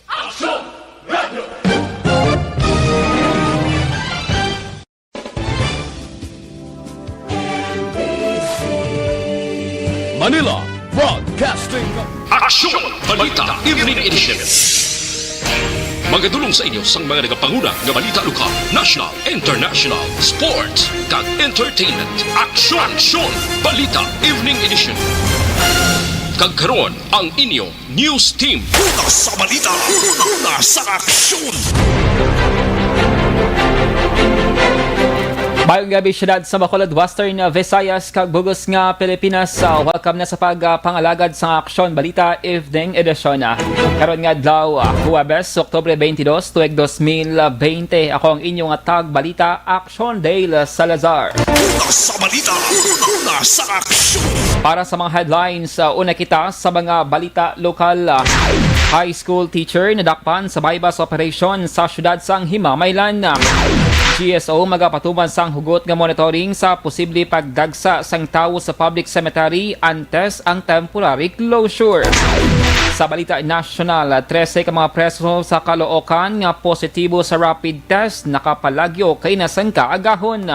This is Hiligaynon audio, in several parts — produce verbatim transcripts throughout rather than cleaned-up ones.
Aksyon Radio! Manila Broadcasting. Aksyon! Balita Evening Edition. Magadulong sa inyo sang mga nagapanguna nga balita lokal, national, international, sports, kag entertainment. Aksyon! Aksyon! Balita Evening Edition. Kag karon, ang inyo news team. Una sa balita, una sa aksyon. Maayong gabi, siyudad sa Bacolod, Western Visayas, kag bug-os nga Pilipinas. Ah, welcome na sa pagpangalagad sa Aksyon Balita Evening Edition. Ah, karon nga adlaw, ah, Huwebes, Oktubre twenty-two, tuig dos mil bente. Ako ang inyong tagbalita, Aksyon Dale Salazar. Una sa balita, una sa aksyon. Para sa mga headlines, uh, una kita sa mga balita lokal. Uh, high school teacher nadakpan sa buy-bust operation sa siyudad sang Himamaylan. G S O magapatuman sang hugot nga monitoring sa posible pagdagsa sang tawo sa public cemetery antes ang temporary closure. Sa balita nasyonal, trese ka mga preso sa Caloocan nga positibo sa rapid test nakapalagyo kay nasangka agahon.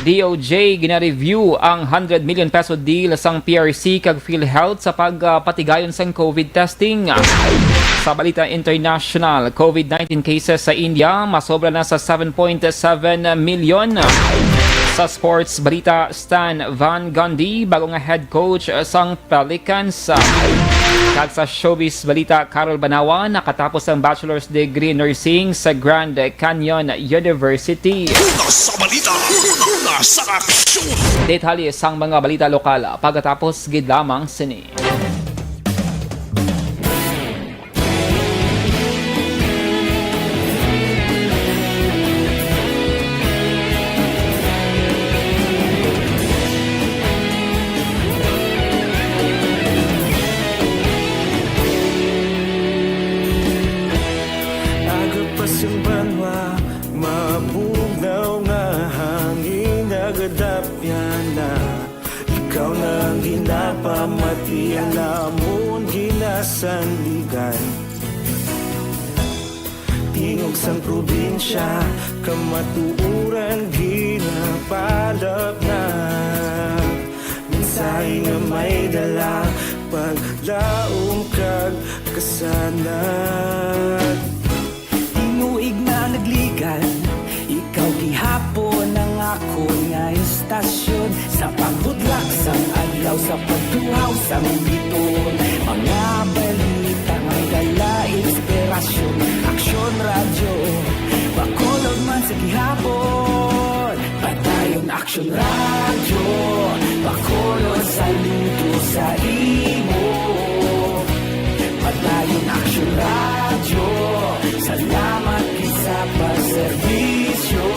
D O J gina-review ang hundred million peso deal sang P R C kag PhilHealth sa pagpatigayon sang covid testing. Sa balita international, covid nineteen cases sa India masobra na sa seven point seven million. Sa sports balita, Stan Van Gundy, bago nga head coach sang Pelicans. Kag sa showbiz balita, Carol Banawa nakatapos ang bachelor's degree nursing sa Grand Canyon University. Una sa balita, una sa aksyon. Detalye sang mga balita lokal pagkatapos gid lamang sini. Aga pa sing banwa, mabugnaw nga hangin, nagadapyan na. Ikaw na ang ginapamati, alamon ginasandigan. Tingog sang probinsya, kamatuoran ginapalapnag. Mensahe nga may dala, paglaom kag kasanag. Tinuig na nagligan, ikaw gihapon ang akon nga istasyon. Sa pagbutlak sang adlaw, sa pagtuhaw sang biton, mga balita nga may dala inspirasyon. Aksyon Radyo, Bacolod man sa gihapon. Padayon Aksyon Radyo, Bacolod, saludo sa imo. Padayon Aksyon Radyo, salamat gid sa pagserbisyo.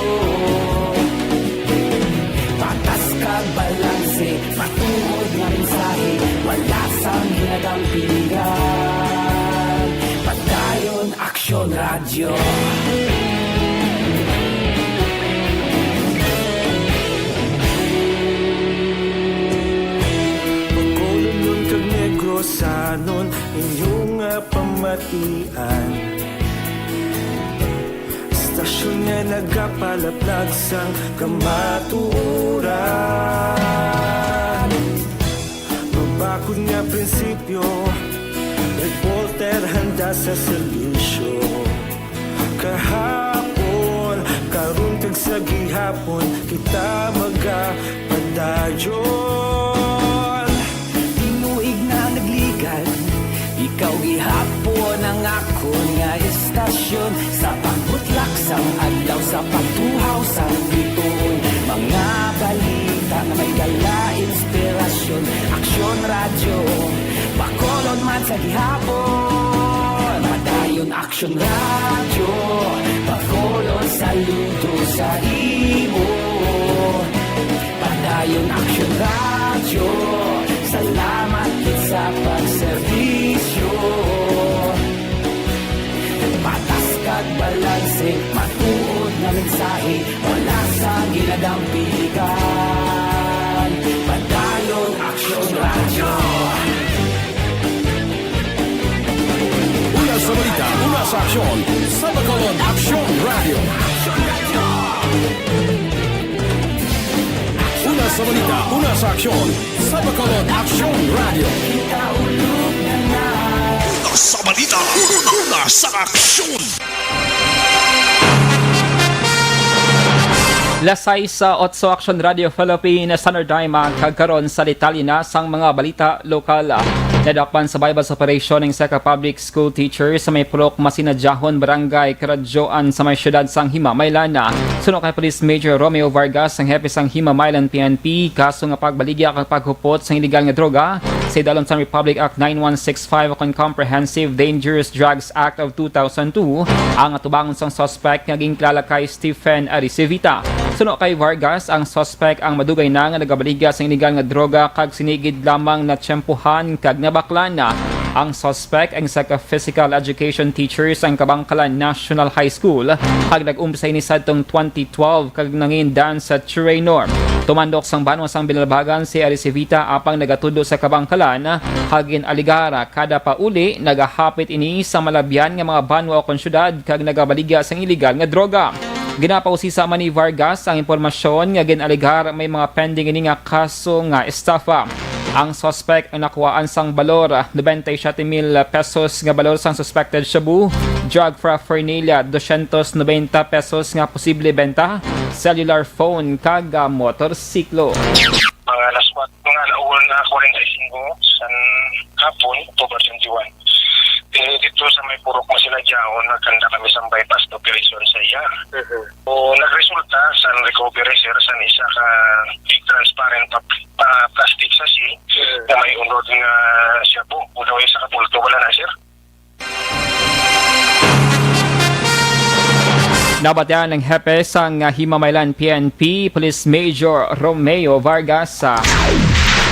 Patas kag balanse, matuod nga mensahe, wala sang ginadampigan. Padayon Aksyon Radyo. Bacolodnon kag Negrosanon, inyo nga pamatian. Istasyon nga nagapalaplag sang kamatuoran. Mabakod nga prinsipyo, reporter handa sa serbisyo. Kahapon, karon kag sa gihapon, kita magapadayon. Tinuig na nagligan, ikaw gihapon ang akon nga istasyon. Sa pagbutlak sang adlaw, sa pagtuhaw sang bituon, mga balita nga may dala inspirasyon. Aksyon Radyo, Bacolod man sa gihapon. Padayon Aksyon Radyo, Bacolod, saludo sa imo. Padayon Aksyon Radyo, salamat gid sa pagserbisyo. Patas kag balanse, matuod nga mensahe, wala sang ginadampigan. Padayon Aksyon Radyo. Una sa balita, Sa aksyon, sa Bacolod Aksyon Radio. Una sa balita, una sa aksyon, sa Bacolod Aksyon Radio. Una sa balita, una sa aksyon. Las sais sa Otso Action Radio Philippines, Standard Time, kag karon sa detalye na sang mga balita lokal. Nadakpan sa buy-bust operation ang isa ka public school teacher sa may Purok Masinadjahon, Barangay Karadyoan, sa may siyudad sang Himamaylan. Suno kay Police Major Romeo Vargas, ang hepe sang Himamaylan P N P, kaso nga pagbaligya kag paghupot sang iligal nga droga sa idalom sang Republic Act nine one six five ukon Comprehensive Dangerous Drugs Act of two thousand two ang atubangon sang suspect nga ginkilala kay Stephen Aricevita. Suno kay Vargas, ang suspect ang madugay na nga nagabaligya sang iligal nga droga kag sini gid lamang natiyempuhan kag nabaklan. Ang suspect ang isa ka physical education teacher sang Kabangkalan National High School kag nag-umpisa ini sadtong twenty twelve kag nangin dance trainer. Tumandok sang banwa sang Binalbagan si Aricevita apang nagatudlo sa Kabangkalan kag gin-alegar kada pauli nagahapit ini sa malabyan nga mga banwa ukon syudad kag nagabaligya sang iligal nga droga. Ginapausisa man ni Vargas ang impormasyon nga gin-alegar may mga pending ini nga kaso nga estafa. Ang suspect ang nakuhaan sang balor, noventa y siete mil pesos nga balor sang suspected shabu, drug paraphernalia, dosyentos nobenta pesos nga posible benta, cellular phone, kag, ah, motorsiklo. Mga alas kwatro, mga ala una kuwarenta y singko sa hapon, October twenty-one. Eh, dito sa may Purok Masinadjahon, naghanda kami sa buy-bust operation sa iya. Mhm. O, nagresulta sa recovery, sir, sa isa ka big transparent pa, pa plastic sachet Mhm. na may unod nga shabu. Kung daw isa ka bulto, wala na, sir. Nabatian ang hepe sang Himamaylan P N P, Police Major Romeo Vargas, ah,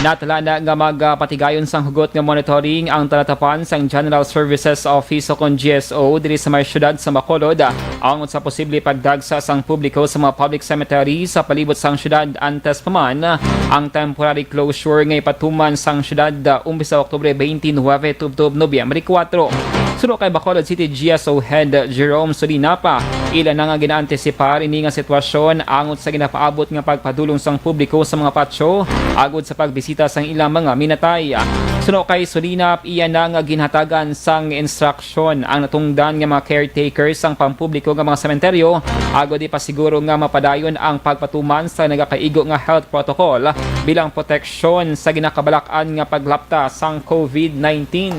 natala na nga magapatigayon sang hugot nga monitoring ang talatapan sang General Services Office o kon G S O diri sa may siyudad sa Bacolod, ah, angot sa posible pagdagsa sang publiko sa mga public cemetery sa palibot sang siyudad, antes pa man ang temporary closure nga ipatuman sang siyudad, ah, umpisa Oktubre twenty-nine tubtob Nobyembre kuwatro. Suno kay Bacolod City G S O Head Jerome Solinapa, ila na nga ginaantisipar ini nga sitwasyon angot sa ginapaabot nga pagpadulong sang publiko sa mga patio agod sa pagbisita sang ilang mga minatay. Suno kay Solinap, iya na nga ginhatagan sang instruction ang natungdan nga mga caretakers sang pampubliko nga mga sementeryo agod ipasiguro nga mapadayon ang pagpatuman sa nagakaigo nga health protocol bilang proteksyon sa ginakabalak-an nga paglapta sang COVID nineteen.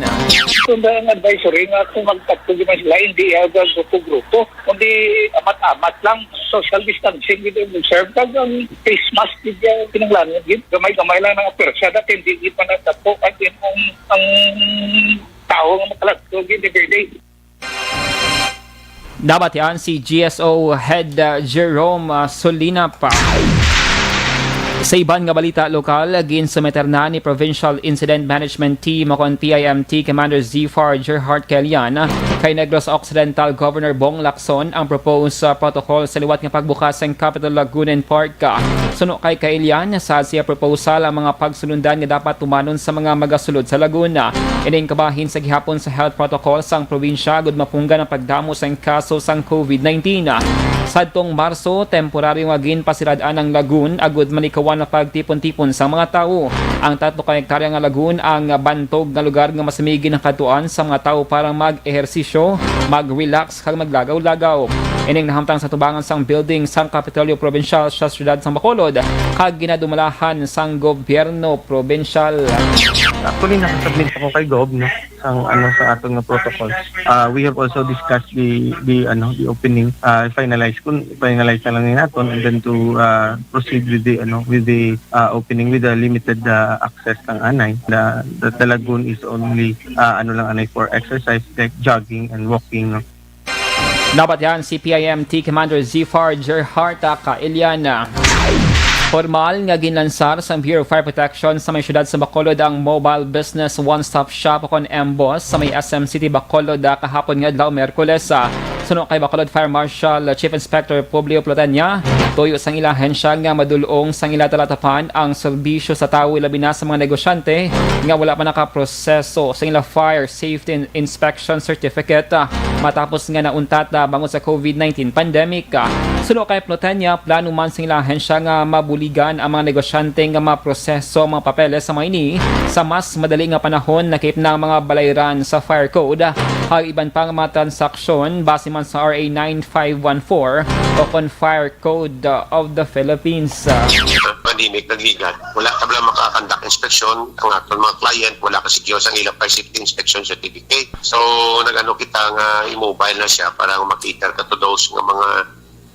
Kung ba ang advisory nga kung magpatog man sila, hindi agad grupo-grupo, kundi amat-amat lang, social distancing gid ang observe, kag ang face mask gid ang kinahanglan gid. Gamay-gamay lang ang pwersa, dati hindi gid man nagtapo ang, ang, ang tao nga makaladto gid everyday. Nabatian si G S O Head, uh, Jerome, uh, Solinap. Sa iban nga balita lokal, ginsumiter na ni Provincial Incident Management Team o kon P I M T Commander Zfar Gerhart Kelian kay Negros Occidental Governor Bong Lacson ang proposed, uh, protocol sa liwat nga pagbukas sang Capitol Lagoon and Park. Suno kay Kelian, sa siya proposal ang mga pagsulundan nga dapat tumanon sa mga magasulod sa Laguna. Ining kabahin sa gihapon sa health protocol sang probinsya agud mapunggan ang pagdamo sang kaso sang COVID nineteen. Sadtong Marso, temporaryo nga ginpasirad-an ang lagoon agud malikawan ang pagtipon-tipon sang mga tawo. Ang tatlo ka hektarya nga lagoon ang bantog nga lugar nga mas may ginakadtuan sa mga tawo para mag-ehersisyo, mag-relax, kag maglagaw-lagaw. Ining nahamtang sa tubangan sang building sang Kapitolyo Probinsyal sa siyudad sang Bacolod kag ginadumalahan sang gobyerno probinsyal. Actually, nakasubmit ako kay Gob, no, sang, ano, sa aton nga protocol. Ah, we have also discussed the, the, ano, the opening, ah, finalize, kung finalize na lang ni naton, and then to, ah, proceed with the, ano, with the, ah, opening with the limited, ah, access sang anay. The, the, the lagoon is only, ah, ano lang, anay, for exercise, like jogging and walking, no? Nabatian si P I M T Commander Zfar Gerhart Kailian. Formal nga ginlansar sa Bureau of Fire Protection sa may siyudad sa Bacolod ang Mobile Business One Stop Shop o kon M B O S sa may S M City Bacolod kahapon nga adlaw, Miyerkules. Suno kay Bacolod Fire Marshal Chief Inspector Publio Platania, Tuyo sang ila ahensya nga madul-ong sang ila talatapan ang serbisyo sa tawo, labi na sa mga negosyante nga wala pa nakaproseso sang ila fire safety in-, inspection certificate, ah, matapos nga nauntata bangod sa covid nineteen pandemic. Ah, suno kay Plotenia, plano man sang ila ahensya nga mabuligan ang mga negosyante nga maproseso ang mga papeles sa mga ini sa mas madali nga panahon, nakip na ang mga balayran sa fire code, ah, ang iban pa nga mga transaksyon base man sa R A nine five one four o kon Fire Code, uh, of the Philippines. Uh, pandemic, nagligat. Wala ka bala makakandak inspection. Ang aton mga client, wala ka secure sang ilang fire safety inspection certificate. So, nag-ano kita nga i-mobile na siya para makater ka to those nga mga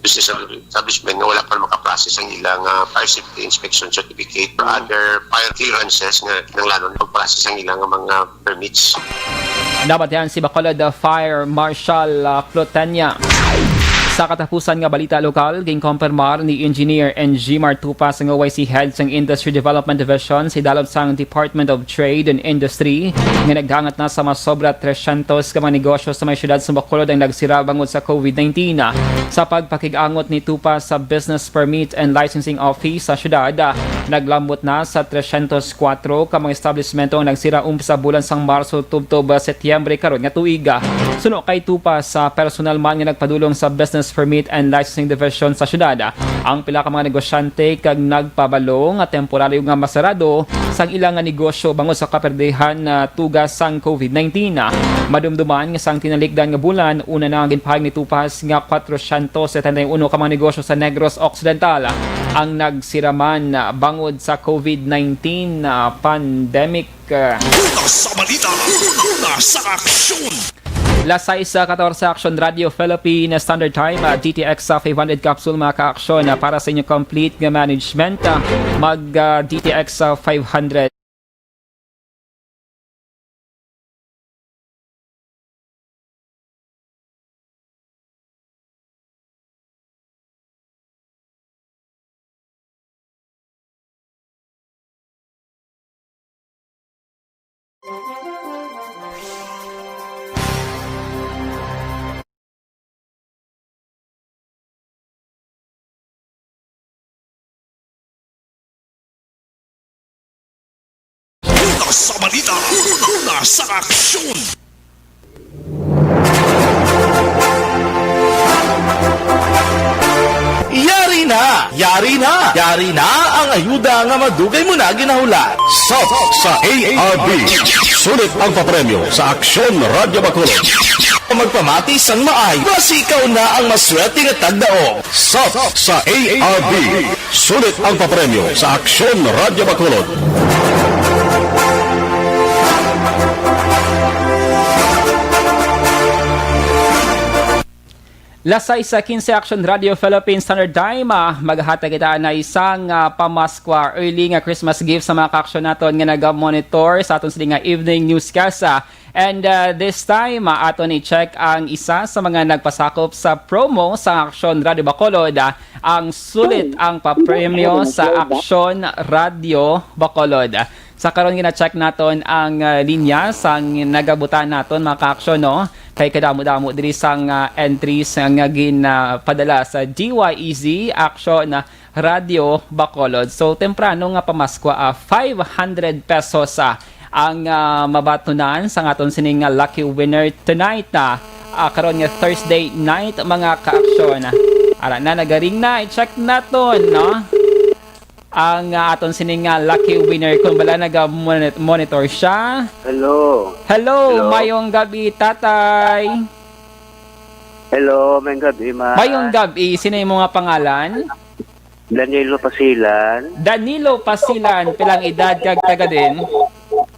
business establishment nga wala pa makaprocess ang ilang, uh, fire safety inspection certificate or other fire clearances nga kinahanglan pag-process ang ilang mga permits. Nabatian si Bacolod Fire Marshal, ah, Plotenia. Sa katapusan nga balita lokal, ginkompirmar ni Engineer N G Martupa sang O Y C Head sang Industry Development Division sa idalom sang Department of Trade and Industry nga nagdangat na sa masobra trescientos ka mga negosyo sa may siyudad sa Bacolod ang nagsira bangod sa covid nineteen. Sa pagpakig-angot ni Tupa sa Business Permit and Licensing Office sa siyudad, naglambot na sa trescientos kuwatro ka mga establishmento ang nagsira umpisa bulan sang Marso tubtob Setyembre karon nga tuig. Suno kay Tupa, sa personal man nga nagpadulong sa Business Permit and Licensing Division sa siyudad, ang pila ka mga negosyante kag nagpabalo nga temporaryo nga masarado sang ila nga negosyo bangod sa kaperdihan na tuga sang covid nineteen. Madumduman nga sang tinalikdan nga bulan, una na nga ginpahayag ni Tupa nga kwatrocientos setenta y uno ka mga negosyo sa Negros Occidental ang nagsiraman bangod sa covid nineteen, ah, pandemic. Una sa balita, una sa aksyon. Las sais katorse, Aksyon Radio Philippine Standard Time, ah, D T X, ah, five hundred capsule, mga ka-aksyon, ah, para sa inyong complete nga management, ah, mag, ah, D T X, ah, five hundred. Una sa balita, una sa aksyon. Yari na! Yari na! Yari na ang ayuda nga madugay mo na ginahulat. Sop sa A R B. Sulit ang papremyo sa Aksyon Radyo Bacolod. Magpamati sang maayo, basi ikaw na ang maswerte nga tagdaog. Sop sa A R B. Sulit ang papremyo sa Aksyon Radyo Bacolod. Las sais quince, Aksyon Radio Philippine Standard Time, ah, maghatag kita na isang, ah, pamaskwa, early nga Christmas gift sa mga kaaksyon naton nga naga-monitor sa aton sini nga evening newscast, ah. And, ah, this time, ah, aton i-check ang isa sa mga nagpasakop sa promo sa Aksyon Radio Bacolod, ah, ang sulit ang papremyo sa Aksyon Radio Bacolod. Sa karon, gina-check naton ang, ah, linya sang nagabutan naton, mga ka-aksyon, no? Kay kadamo-damo diri sang, ah, entries nga ginapadala sa D Y E Z Aksyon Radyo Bacolod. So, temprano nga pamaskwa, ah, five hundred pesos, ah, ang, ah, mabatunan sang aton sining, ah, lucky winner tonight, ah, ah, karon nga Thursday night, mga ka-aksyon. Ara na, nagaring na. I-check naton, no? Ang, ah, aton sining, ah, lucky winner, kung bala naga-moni-, monitor siya. Hello. Hello, Hello. Mayong gabi, tatay. Hello, mayong gabi, ma. Mayong gabi, sino yung mga pangalan? Danilo Pasilan. Danilo Pasilan, pilang edad kag taga din?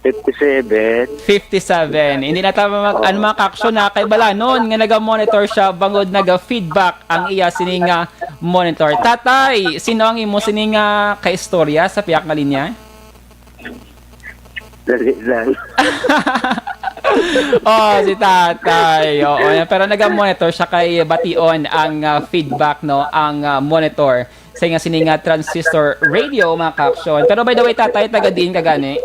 Fifty-seven. Fifty-seven. Hindi na tama mag-, ano, mga ka-aksyon na kay balanon nga naga-monitor siya bangod naga-feedback ang iya sini nga monitor. Tatay, sino ang imo sini nga kaistorya sa piyak nga linya? Dali lang. Oh, si tatay. Oo, yan. Pero naga-monitor siya kay bation ang, ah, feedback, no? Ang, ah, monitor sa nga sini nga transistor radio, mga ka-aksyon. Pero by the way, tatay, taga diin ka gani?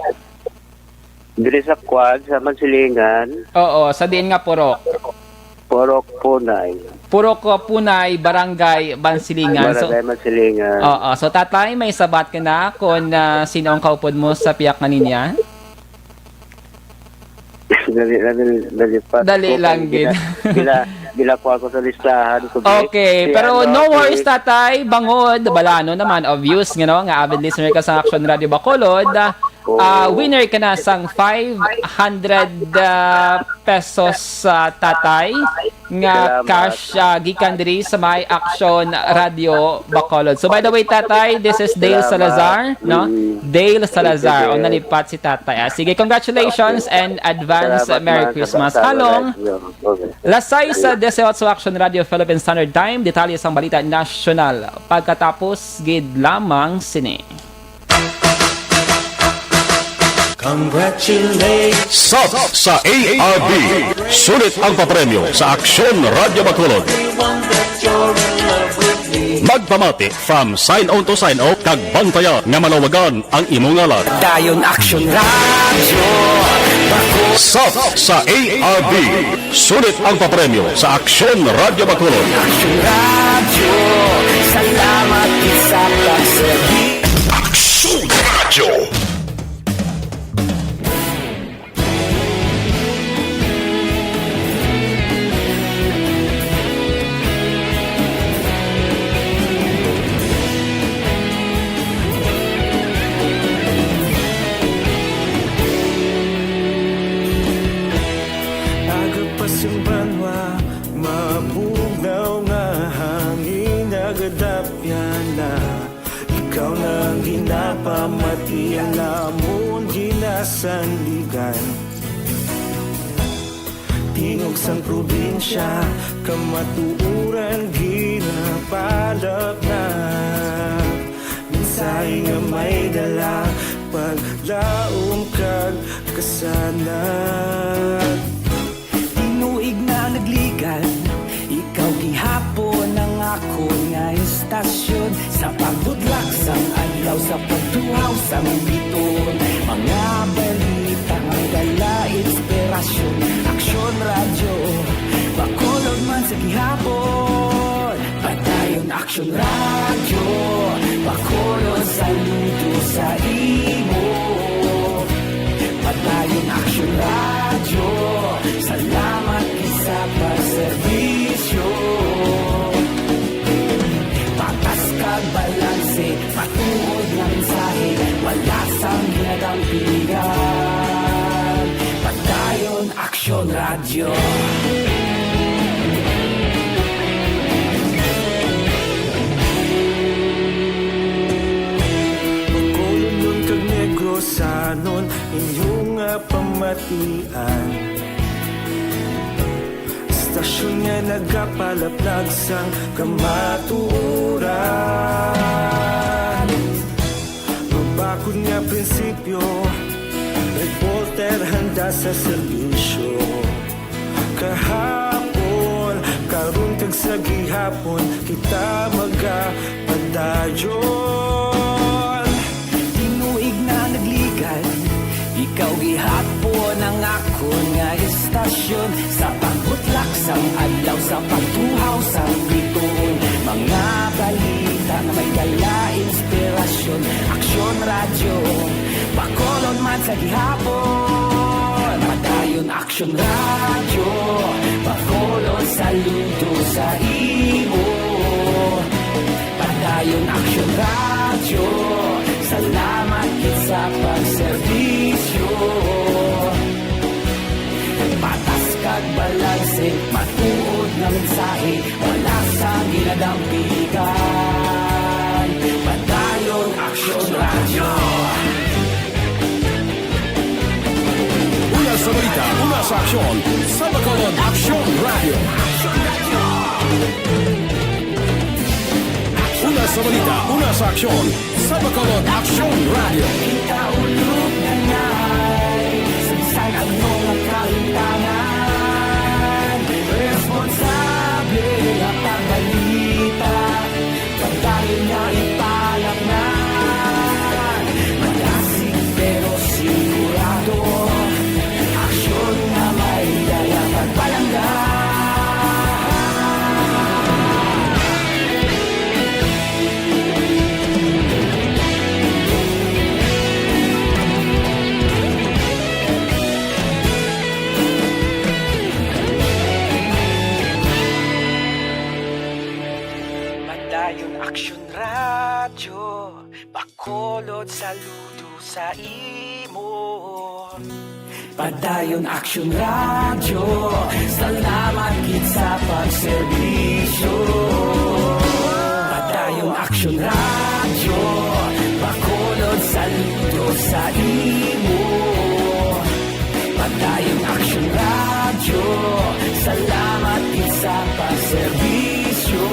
Diri sa Quad, sa Mansilingan. Oo, sa diin nga purok? Purok Punay. Purok Punay, Barangay Bansilingan. So, Barangay Bansilingan. Oo. So, tatay, may sabat ka na kung, ah, sino ang kaupod mo sa piyak nga linya? Dali lang, dali, dali pa. Dali lang gid. Bila, bila, bila ko ako sa listahan ko, bi. Okay, si pero ano, no worries, si tatay. Bangod, bala, ano naman, obvious, you know, nga avid listener ka sa Action Radio Bacolod. Ah, ah, winner ka na sang five hundred, ah, pesos, ah, tatay, nga salamat, cash, ah, gikan diri sa may Action Radio Bacolod. So, by the way, tatay, this is Dale, salamat, Salazar, no? Mm. Dale Salazar. Thank you, Dale. O, nalipat si tatay. Ah, sige, congratulations and advance Merry Christmas. Salamat, ma'am. Salamat, Halong, Dale. Okay. Las sais, ah, dieciocho, Action Radio Philippine Standard Time. Detalye sang balita nasyonal pagkatapos gid lamang sini. Congratulations. Sap sa A R B. Sulit ang papremyo sa Aksyon Radyo Bacolod. Magpamati from sign on to sign off, kag bantaya nga malawagan ang imo ngalan. Dayon Aksyon Radyo Bacolod. Sap sa A R B. Sulit ang papremyo sa Aksyon Radyo Bacolod. Aksyon Radyo, salamat gid sa pagserbi. Aksyon Radyo. Aga pa sing banwa, mabugnaw nga hangin, nagadapyan na. Ikaw na ang ginapamati, ang amon ginasandigan. Tingog sang probinsya, kamatuoran ginapalapnap. Mensahe nga may dala, paglaom kag kasanag. Tinuig na nagligad, ikaw gihapon ang akon nga estasyon. Sa pagbutlak sang adlaw, sa pagtuhaw sang biton, mga balita may dala inspirasyon. Aksyon Radyo Bacolod man sa gihapon. Padayon Aksyon Radyo Bacolod, saludo sa imo. Padayon Aksyon Radyo, salamat gid sa pagserbisyo. Patas kag balanse, matuod nga mensahe, wala sang ginadampigan. Padayon Aksyon Radyo. Bacolodnon kag Negrosanon, inyo nga pamatian. Estasyon nga nagapalaplag sang kamatuoran. Mabakod nga prinsipyo, reporter handa sa serbisyo. Kahapon, karon, kag sa gihapon, kita magapadayon. Tinuig na nagligad, ikaw gihapon ang akon nga estasyon. Sa pagbutlak sang adlaw, sa pagtuhaw sang biton, mga balita nga may dala inspirasyon. Aksyon Radyo Bacolod man sa gihapon. Padayon Aksyon Radyo Bacolod, saludo sa imo. Padayon Aksyon Radyo, salamat gid sa pagserbisyo. Patas kag balanse, matuod nga mensahe, wala sang ginadampigan. Padayon Aksyon Radyo. Una sa balita, una sa aksyon, sa Bacolod Aksyon Radyo. Una sa balita, una sa aksyon, sa Bacolod Aksyon Radyo. Kita ulog na ngay, saysay ang mga kahintangan. Responsable nga pagbalita, pagdayon nga ipalapnan. Madasig pero sigurado, aksyon nga may dala pagpalangga. Aksyon Radyo, Bacolod, saludo sa imo. Padayon Aksyon Radyo, salamat gid sa pagserbisyo. Padayon Aksyon Radyo, Bacolod, saludo sa imo. Padayon Aksyon Radyo, salamat gid sa pagserbisyo.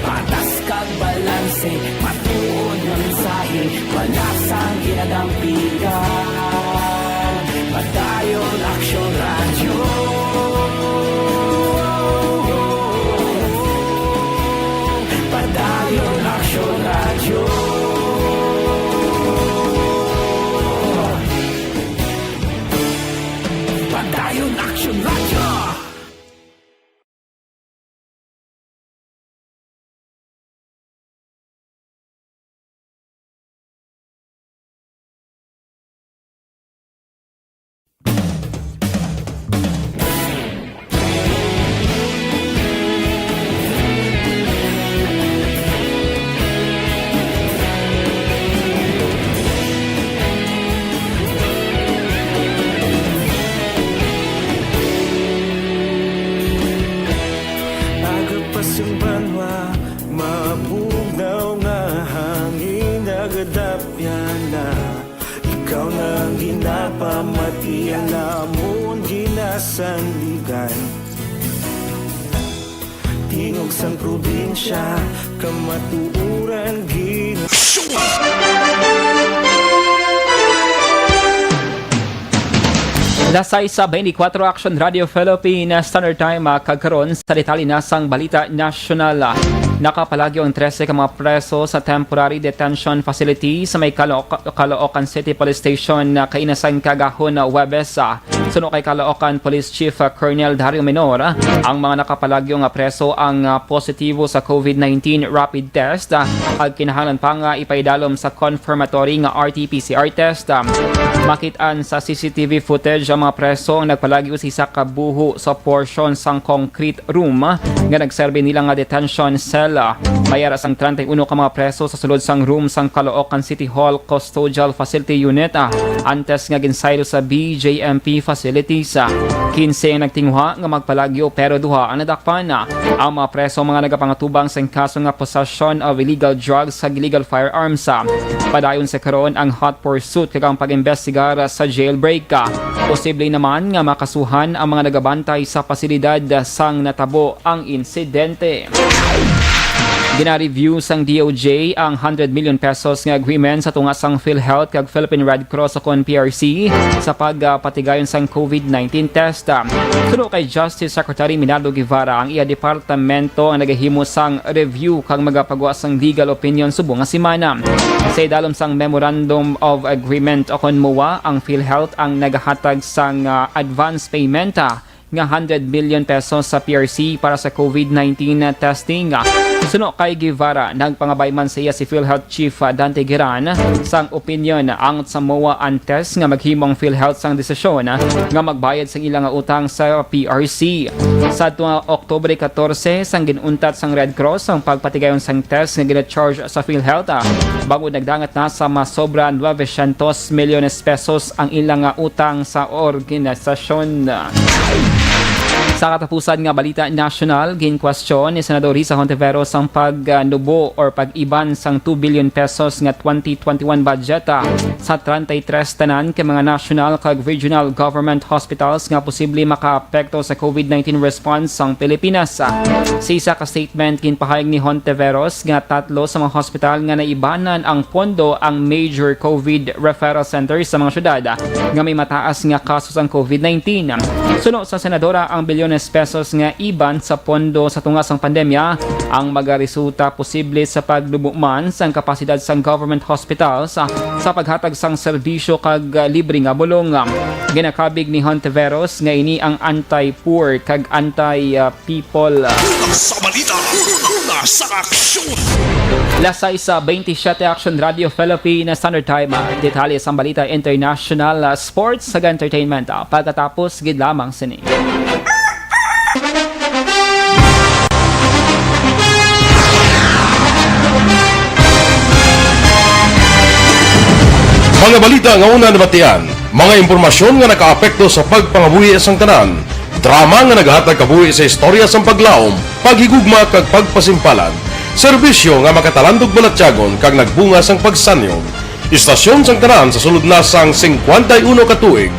Patas kag balanse, matuod nga mensahe, wala sang ginadampigan. Padayon Aksyon Radyo. Padayon Aksyon Radyo. Padayon Aksyon Radyo. Aga pa sing banwa, mabugnaw nga hangin, nagadapyan na. Ikaw na ang ginapamati, ang amon ginasandigan. Tingog sang probinsya, kamatuoran gin- Las sais sa twenty-four Action Radio Philippine Standard Time, ah, kag karon sa detalye na sang balita nasyonal, ah. Nakapalagyo ang trese ka mga preso sa temporary detention facility sa may Calooc-, Caloocan City Police Station, ah, kaina sang kagahon, ah, Huwebes, ah. Suno kay Caloocan Police Chief, ah, Colonel Dario Menor, ah, ang mga nakapalagyo nga preso ang, ah, positibo sa COVID nineteen rapid test, ah, kag kinahanglan pa nga ipaidalom sa confirmatory nga R T P C R test, ah. Makit-an sa C C T V footage ang mga preso ang nagpalagyo sa isa ka buho sa portion sang concrete room, ah, nga nagserbi nila nga detention cell, ah. May ara sang treinta y uno ka mga preso sa sulod sang room sang Caloocan City Hall Custodial Facility Unit, ah, antes nga ginsaylo sa B J M P facilities, ah. Quince ang nagtinguha nga magpalagyo, pero duha ang nadakpan, ah. Ang mga preso, mga nagapangatubang sang kaso nga possession of illegal drugs kag illegal firearms, ah. Padayon sa karon ang hot pursuit kag ang pag-imbestigar sa jailbreak, ah. Posible naman nga makasuhan ang mga nagabantay sa pasilidad, ah, sang natabo ang insidente. Gina-review sang D O J ang hundred million pesos nga agreement sa tunga sang PhilHealth kag Philippine Red Cross, ukon P R C, sa pagpatigayon sang COVID nineteen test. Suno kay Justice Secretary Minardo Guevara, ang iya departamento ang nagahimo sang review kag magapagwa sang legal opinion subong nga semana. Sa idalom sang Memorandum of Agreement, ukon MOA, ang PhilHealth ang nagahatag sang, ah, advance payment, ah, nga hundred million pesos sa P R C para sa COVID nineteen testing. Suno kay Guevara, nagpangabay man sa iya si PhilHealth Chief Dante Gueran sang opinion ang sa MOA antes nga maghimo ang PhilHealth sang desisyon nga magbayad sang ila nga utang sa P R C. Sa tuwa Oktubre catorce, sang gin-untat sang Red Cross ang pagpatigayon sang test nga gina-charge sa PhilHealth, ah, bangod nagdangat na sa masobra nuebe syentos milyones pesos ang ila nga utang sa organisasyon. Sa katapusan nga balita nasyonal, ginkwestiyon ni Senador Risa Hontiveros ang pagnubo or pag-iban sang two billion pesos nga twenty twenty-one budget, ah, sa treinta y tres tanan ka mga national kag regional government hospitals nga posible makaapekto sa COVID nineteen response sang Pilipinas. Sa isa ka statement, ginpahayag ni Hontiveros nga tatlo sa mga hospital nga naibanan ang pondo ang major COVID referral centers sa mga syudad nga may mataas nga kaso sang COVID nineteen. Suno sa senadora, ang bilyones pesos nga iban sa pondo sa tunga sang pandemya ang magaresulta posible sa pagnubo man sang kapasidad sang government hospitals, ah, sa paghatag sang serbisyo kag, ah, libre nga bulong. Ginakabig ni Hontiveros nga ini ang anti-poor kag anti, ah, people. Una sa balita, una sa aksyon. Las sais sa twenty-seven, Action Radio Philippine Standard Time. Detalye sang balita international, ah, sports, kag entertainment, ah, pagkatapos gid lamang sini. Mga balita nga una nabatian, mga impormasyon nga nakaapekto sa pagpangabuhi sang tanan, drama nga naghatag kabuhi sa istorya sang paglaom, paghigugma kag pagpasimpalan, serbisyo nga makatalandog balatyagon kag nagbunga sang pagsanyog. Istasyon sang tanan sa sulod na sang singkwenta y uno ka tuig,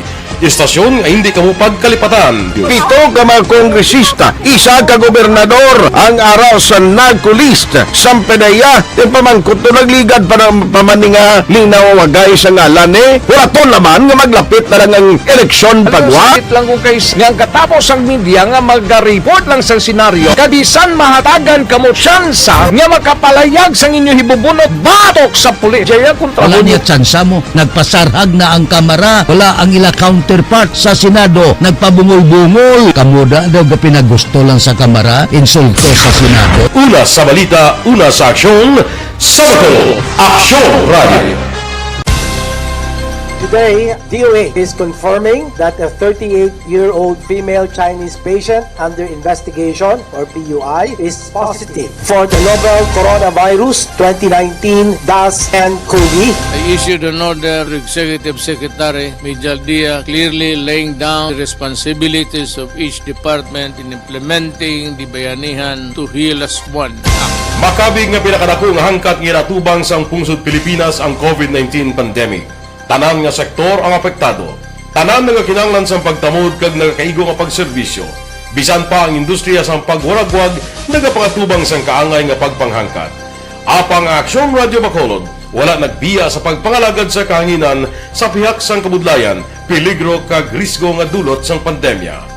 istasyon nga hindi kamo pagkalipatan. Pito ka mga kongresista, isa ka gobernador ang ara sa NAGCO list. Sampedeya, ti pamangkot to nagligad pa ng pamaninga linaw wagay sa ngalan ni. Huraton naman nga maglapit na lang ang eleksyon pagwa. Sakit lang ko kay s-, nga ang katapos ang media nga maga-report lang sa senaryo, kabisan mahatagan kamo tsansa nga makapalayag sang inyo hibubunot batok sa pulis. Jaya kontra Wala mo niya tsansa mo. Nagpasarhag na ang Kamara. Wala ang ila counterpart sa Senado. Nagpabungol-bungol. Kamo da daw gapinagusto lang sa Kamara, insulto sa Senado. Una sa balita, una sa aksyon, sa Bacolod, Aksyon Radio. Today, D O H is confirming that a thirty-eight-year-old female Chinese patient under investigation, or P U I, is positive for the novel Coronavirus twenty nineteen dash N COVID. I issued an order to Executive Secretary Mijal Dia, clearly laying down the responsibilities of each department in implementing the Bayanihan to Heal As One Act. Makabig nga pinakadako nga hangkat nga ginatubang sang pungsod Pilipinas ang COVID nineteen pandemic. Tanan nga sektor ang apektado. Tanan nagakinahanglan sang pagtamod kag nagakaigo nga pagserbisyo. Bisan pa ang industriya sang pagwaragwag nagapangatubang sang kaangay nga pagpanghangkat. Apang ang Aksyon Radio Bacolod wala nagbiya sa pagpangalagad sa kahanginan sa pihak sang kabudlayan, peligro kag risgo nga dulot sang pandemya.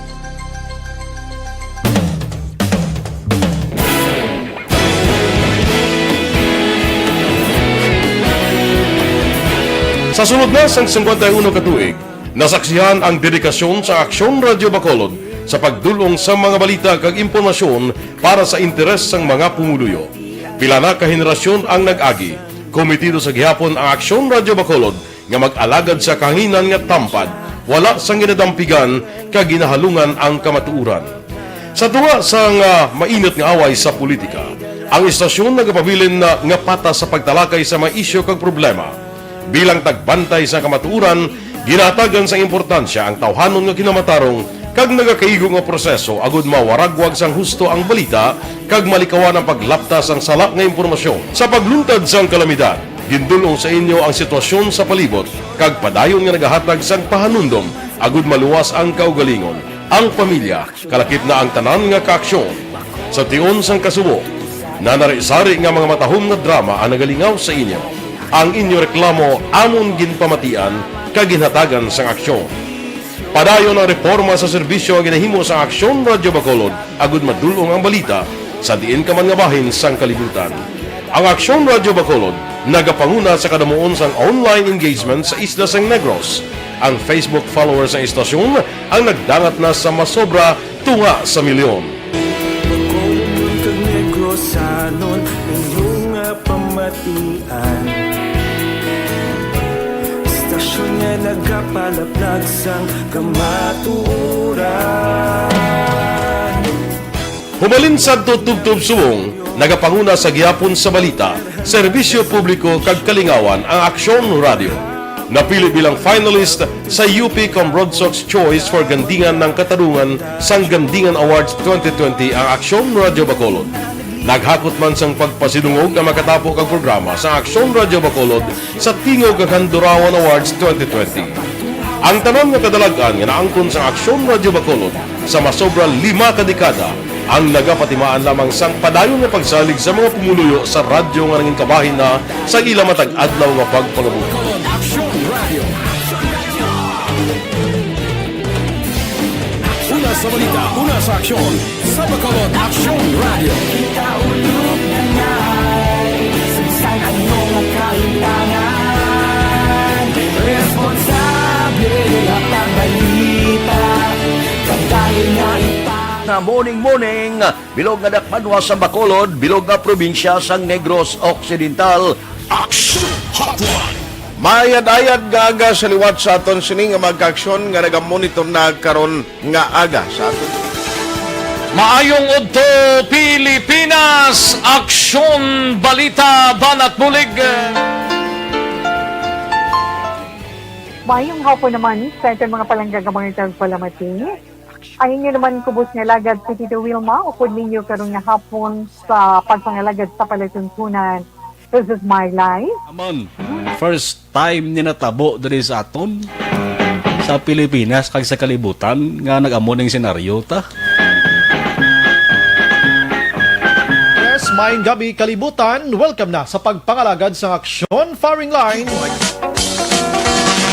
Sa sulod na sang singkwenta y uno ka tuig, nasaksihan ang dedikasyon sa Aksyon Radio Bacolod sa pagdul-ong sa mga balita kag impormasyon para sa interes sang mga pumuluyo. Pila na ka henerasyon ang nag-agi. Komitido sa gihapon ang Aksyon Radio Bacolod nga mag-alagad sa kahanginan nga tampad, wala sang ginadampigan kag ginahalungan ang kamatuoran. Sa tunga sang, ah, mainit nga away sa politika, ang istasyon nagapabilin na nga patas sa pagtalakay sa mga isyu kag problema. Bilang tagbantay sa kamatuoran, ginahatagan sang importansya ang tawhanon nga kinamatarong kag nagakaigo nga proseso agud mawaragwag sang husto ang balita kag malikawan ang paglapta sang sala nga impormasyon. Sa pagluntad sang kalamidad, gindul-ong sa inyo ang sitwasyon sa palibot kag padayon nga nagahatag sang pahanumdom agud maluwas ang kaugalingon, ang pamilya, kalakip na ang tanan nga kaaksyon. Sa tion sang kasubo, nanari-sari nga mga matahom nga drama ang nagalingaw sa inyo. Ang inyo reklamo amon ginpamatian kag ginhatagan sang aksyon. Padayon ang reporma sa serbisyo nga ginahimo sang Aksyon Radio Bacolod agud madul-ong ang balita sa diin ka man nga bahin sang kalibutan. Ang Aksyon Radio Bacolod nagapanguna sa kadamuon sang online engagement sa isla sang Negros. Ang Facebook followers sang istasyon ang nagdangat na sa masobra tunga sa milyon. Bacolod kag Negrosanon, inyo nga pamatian. Istasyon nga nagapalaplag sang kamatuoran. Humalin sadto tubtob subong, nagapanguna sa gihapon sa balita, serbisyo publiko kag kalingawan ang Aksyon Radio. Napili bilang finalist sa U P Cambrodsoc's Choice for Gandingan ng Katarungan sang Gandingan Awards twenty twenty ang Aksyon Radio Bacolod. Naghakot man sang pagpasidungog ang makatapo kag programa sa Aksyon Radio Bacolod sa Tingog kag Handurawan Awards twenty twenty. Ang tanan nga kadalag-an nga naangkon sang Aksyon Radio Bacolod sa masobra lima ka dekada ang nagapatimaan lamang sang padayon nga pagsalig sa mga pumuluyo sa radyo nga nangin kabahin na sa ila matag adlaw nga pagpangabuhi. Bacolod Aksyon Radio. Una sa balita, una sa aksyon, sa Bacolod Aksyon Radio. Kita ulog na ngay, sa bisan ano nga kahitangan, responsable nga pagbalita, padayon nga ipang- Na morning, morning. Bilog nga dakbanwa sa Bacolod, bilog nga probinsya sang Negros Occidental. Action Hotline. Maayad-ayad nga aga sa liwat sa aton sini nga mga kaaksyon nga nagamonitor na karon nga aga sa aton. Maayong udto, Pilipinas! Aksyon, balita, banat bulig. Mayong hapon naman sa aton mga palangga nga mga tagpalamati. Ang inyo naman kubos nga alagad si Tito Wilma, upod ninyo karon nga hapon sa pagpangalagad sa palatuntunan. This is my life. Aman, first time ni natabo diri sa aton, sa Pilipinas kag sa kalibutan nga nag-amo ning senaryo ta. Yes, maayong gabi, kalibutan. Welcome na sa pagpangalagad sang Aksyon Firing Line.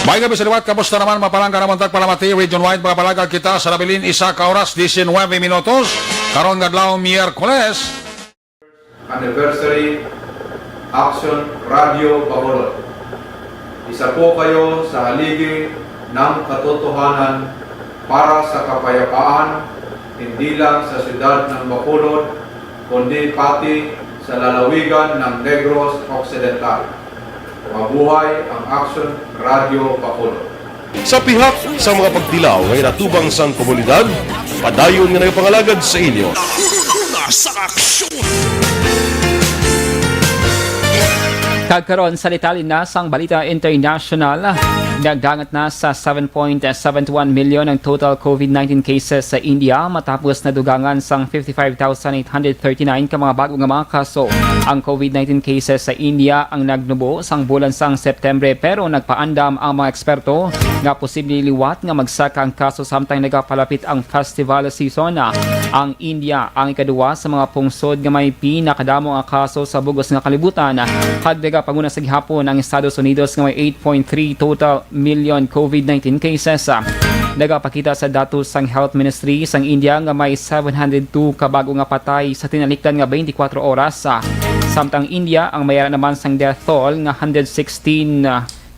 May gabi sa liwat, kamusta naman, mapalangga naman tagpalamati, region-wide, mga palagag kita sa nabilin, isa ka oras, diecinuebe minutos. Karon nga adlaw, Miyerkules. Anniversary Action Radio Bacolod. Isa po kayo sa haligi ng katotohanan para sa kapayapaan, hindi lang sa siyudad ng Bacolod, kundi pati sa lalawigan ng Negros Occidental. Mabuhay ang Action Radio Bacolod. Sa pihak sa mga pagtilaw nga ginatubang sang komunidad, padayon nga nagapangalagad sa inyo. Una sa aksyon. Kag karon sa detalye na sang balita international, nagdangat na sa seven point seven one million ang total COVID nineteen cases sa India matapos nadugangan sang fifty-five thousand eight hundred thirty-nine ka mga bag-o nga mga kaso. Ang COVID nineteen cases sa India ang nagnubo sang bulan sang Septembre, pero nagpaandam ang mga eksperto nga posible liwat nga magsaka ang kaso samtang nagapalapit ang festival season. Ang India ang ikaduwa sa mga pungsod nga may pinakadamo nga kaso sa bug-os nga kalibutan, kag nagapanguna sa gihapon ang Estados Unidos nga may eight point three total million COVID nineteen cases. Nagapakita sa datos sang Health Ministry sang India nga may seven hundred two ka bag-o nga patay sa tinalikdan nga twenty-four oras, samtang India ang may ara naman sang death toll nga hundred sixteen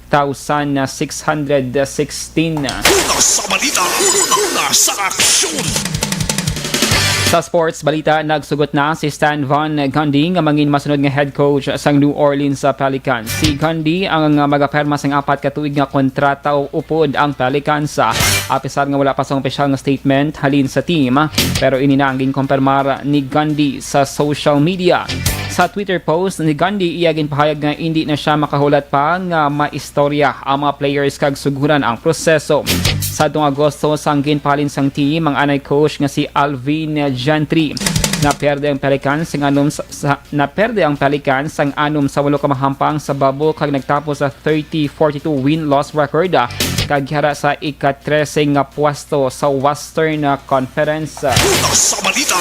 thousand six hundred sixteen. Una sa balita, una sa aksyon. Sa sports balita, nagsugot na si Stan Van Gundy nga mangin masunod nga head coach sang New Orleans Pelicans. Si Gundy ang magaperma sang apat ka tuig nga kontrata upod ang Pelicans, apisar nga wala pa sang opisyal nga statement halin sa team. Pero ini na ang ginkumpirmar ni Gundy sa social media. Sa Twitter post ni Gundy, iya ginpahayag nga indi na sia makahulat pa nga maistorya ang mga players kag suguran ang proseso. Sa tuong Agosto, sang ginpahalin sang team ang anay coach nga si Alvin Gentry. Naperde ang Pelicans sang anom sa, sa, naperde ang Pelicans sang anom sa walo ka mahampang sa bubble kag nagtapos sa thirty forty-two win-loss record, ah, kag yara sa ika-trese nga pwesto sa Western, ah, Conference. Una sa balita,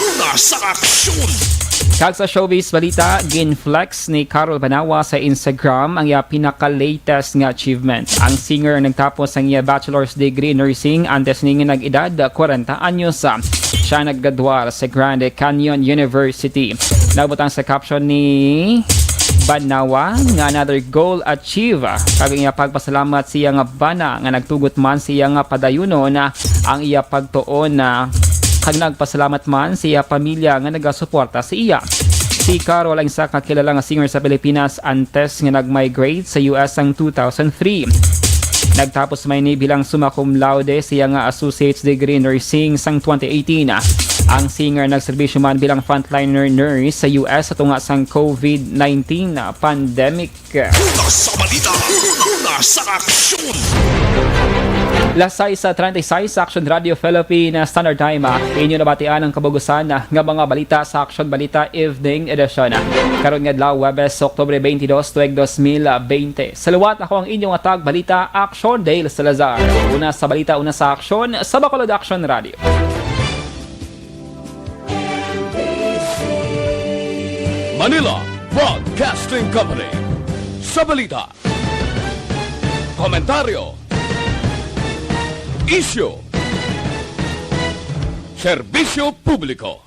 una sa aksyon. Kag sa showbiz balita, ginflex ni Carol Banawa sa Instagram ang iya pinaka-latest nga achievement. Ang singer nagtapos ang iya bachelor's degree in nursing antes ning nag-edad kwarenta anyos. Siya naggraduar sa Grand Canyon University. Nagbutang sa caption ni Banawa nga another goal achieve, kag ang iya pagpasalamat sa iya nga bana nga nagtugot man sa iya nga padayunon ang iya pagtuon na kag nagpasalamat man sa iya pamilya nga nagasuporta sa iya. Si Carol ang isa ka kilala nga singer sa Pilipinas antes nga nag-migrate sa U S sang two thousand three. Nagtapos man ini bilang summa cum laude sa iya nga associate's degree in nursing sang twenty eighteen. Ang singer nagserbisyo man bilang frontliner nurse sa U S sa tunga sang COVID nineteen pandemic. Una sa balita, una sa aksyon. Las sais treinta y seis sa Action Radio Philippine Standard Time. Inyo nabatian ang kabug-usan nga mga balita sa Action Balita Evening Edition. Karon nga adlaw, Huwebes, Oktubre twenty-two, tuig dos mil bente. Sa liwat, ako ang inyong tagbalita, Action Dale Salazar. Una sa balita, una sa aksyon, sa Bacolod Action Radio. Manila Broadcasting Company. Sa balita, komentaryo, isyu, serbisyo publiko.